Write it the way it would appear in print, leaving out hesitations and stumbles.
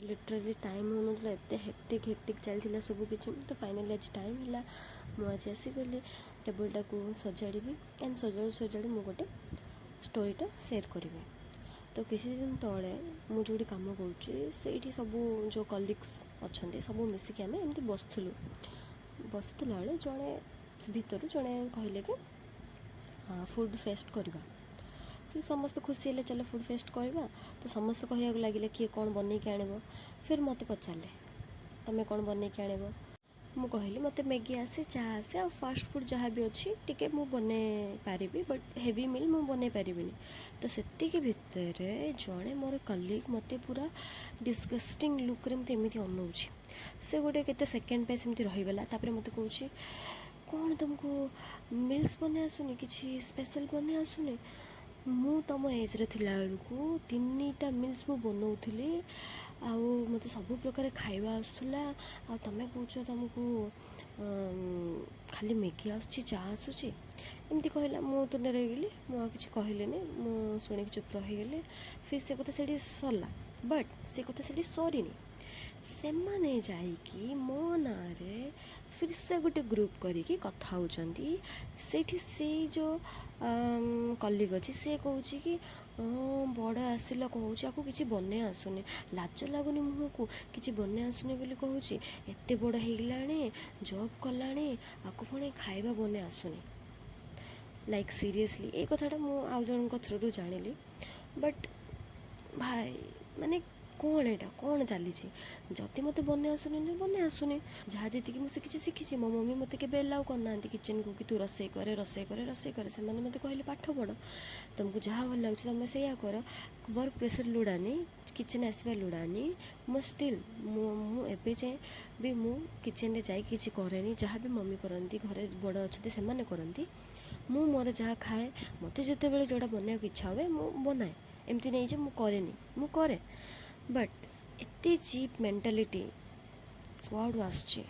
Literally time ହେଉନଥିଲା। ଏତେ hectic hectic ଚାଲିଥିଲା ସବୁ କିଛି। ତ ଫାଇନାଲି ଆଜି ଟାଇମ୍ ହେଲା, ମୁଁ ଆଜି ଆସିଗଲି ଟେବୁଲଟାକୁ ସଜାଡ଼ିବି। ଆଣ୍ଡ ସଜାଡ଼ି ସଜାଡ଼ି ମୁଁ ଗୋଟେ ଷ୍ଟୋରିଟା ସେୟାର କରିବି। ତ କିଛି ଦିନ ତଳେ ମୁଁ ଯେଉଁଠି କାମ କରୁଛି, ସେଇଠି ସବୁ ଯେଉଁ କଲିଗ୍ସ ଅଛନ୍ତି, ସବୁ ମିଶିକି ଆମେ ଏମିତି ବସିଥିଲୁ। ବସିଥିଲା ବେଳେ ଜଣେ ଭିତରୁ ଜଣେ କହିଲେ କି ଫୁଡ଼୍ ଫେଷ୍ଟ କରିବା। ଫିର୍ ସମସ୍ତେ ଖୁସି ହେଲେ, ଚାଲ ଫୁଡ଼୍ ଫେଷ୍ଟ କରିବା। ତ ସମସ୍ତେ କହିବାକୁ ଲାଗିଲେ କିଏ କ'ଣ ବନେଇକି ଆଣିବ। ଫିର୍ ମୋତେ ପଚାରିଲେ, ତୁମେ କ'ଣ ବନେଇକି ଆଣିବ? ମୁଁ କହିଲି, ମୋତେ ମ୍ୟାଗି ଆସେ, ଚା ଆସେ ଆଉ ଫାଷ୍ଟ ଫୁଡ଼୍ ଯାହା ବି ଅଛି ଟିକେ ମୁଁ ବନେଇ ପାରିବି, ବଟ୍ ହେଭି ମିଲ୍ ମୁଁ ବନେଇ ପାରିବିନି। ତ ସେତିକି ଭିତରେ ଜଣେ ମୋର କଲିଗ୍ ମୋତେ ପୁରା ଡିସ୍ଗଷ୍ଟିଂ ଲୁକ୍ରେ ମୋତେ ଏମିତି ଅନଉଛି। ସେ ଗୋଟେ କେତେ ସେକେଣ୍ଡ ପାଇଁ ସେମିତି ରହିଗଲା। ତାପରେ ମୋତେ କହୁଛି, କ'ଣ ତୁମକୁ ମିଲ୍ସ ବନେଇ ଆସୁନି? କିଛି ସ୍ପେଶାଲ୍ ବନେଇ ଆସୁନି? ମୁଁ ତୁମ ଏଜ୍ରେ ଥିଲାବେଳକୁ ତିନିଟା ମିଲ୍ସ ମୁଁ ବନଉଥିଲି ଆଉ ମୋତେ ସବୁ ପ୍ରକାର ଖାଇବା ଆସୁଥିଲା। ଆଉ ତୁମେ କହୁଛ ତୁମକୁ ଖାଲି ମ୍ୟାଗି ଆସୁଛି, ଚା ଆସୁଛି? ଏମିତି କହିଲା। ମୁଁ ତ ରହିଗଲି, ମୁଁ ଆଉ କିଛି କହିଲିନି। ମୁଁ ଶୁଣିକି ଚୁପ୍ ରହିଗଲି। ଫିର୍ ସେ କଥା ସେଇଠି ସରିଲା, ବଟ୍ ସେ କଥା ସେଇଠି ସରିନି। ସେମାନେ ଯାଇକି ମୋ ନାଁରେ ଫିର୍ ସେ ଗୋଟେ ଗ୍ରୁପ୍ କରିକି କଥା ହେଉଛନ୍ତି। ସେଇଠି ସେଇ ଯେଉଁ କଲିଗ୍ ଅଛି, ସେ କହୁଛି କି ହଁ, ବଡ଼ ଆସିଲା, କହୁଛି ଆକୁ କିଛି ବନେଇ ଆସୁନି। ଲାଜ ଲାଗୁନି ମୁହଁକୁ? କିଛି ବନେଇ ଆସୁନି ବୋଲି କହୁଛି। ଏତେ ବଡ଼ ହେଇଗଲାଣି, ଜବ୍ କଲାଣି, ଆକୁ ପୁଣି ଖାଇବା ବନେଇ ଆସୁନି। ଲାଇକ୍ ସିରିୟସଲି, ଏଇ କଥାଟା ମୁଁ ଆଉ ଜଣଙ୍କ ଥ୍ରୁରୁ ଜାଣିଲି। ବଟ୍ ଭାଇ ମାନେ, କ'ଣ ଏଇଟା? କ'ଣ ଚାଲିଛି? ଯଦି ମୋତେ ବନେଇ ଆସୁନି ନା ବନେଇ ଆସୁନି। ଯାହା ଯେତିକି ମୁଁ ଶିଖିଛି, ଶିଖିଛି। ମୋ ମମି ମୋତେ କେବେ ଏଲାଉ କରିନାହାନ୍ତି କିଚେନ୍କୁ କି ତୁ ରୋଷେଇ କରେ, ରୋଷେଇ କରେ, ରୋଷେଇ କରେ। ସେମାନେ ମୋତେ କହିଲେ, ପାଠ ପଢ଼, ତୁମକୁ ଯାହା ଭଲ ଲାଗୁଛି ତୁମେ ସେଇଆ କର, ୱାର୍କ ପ୍ରେସର୍ ଲୋଡ଼ାନି, କିଚେନ୍ ଆସିବା ଲୋଡ଼ାନି। ମୁଁ ଷ୍ଟିଲ୍ ମୁଁ ଏବେ ଯାଏଁ ବି ମୁଁ କିଚେନ୍ରେ ଯାଇକି କିଛି କରେନି। ଯାହା ବି ମମି କରନ୍ତି, ଘରେ ବଡ଼ ଅଛନ୍ତି, ସେମାନେ କରନ୍ତି। ମୁଁ ମୋର ଯାହା ଖାଏ, ମୋତେ ଯେତେବେଳେ ଯେଉଁଟା ବନେଇବାକୁ ଇଚ୍ଛା ହୁଏ, ମୁଁ ବନାଏ। ଏମିତି ନାହିଁ ଯେ ମୁଁ କରେନି, ମୁଁ କରେ। ବଟ୍ ଏତେ ଚିପ୍ ମେଣ୍ଟାଲିଟି କୁଆଡ଼ୁ ଆସୁଛି?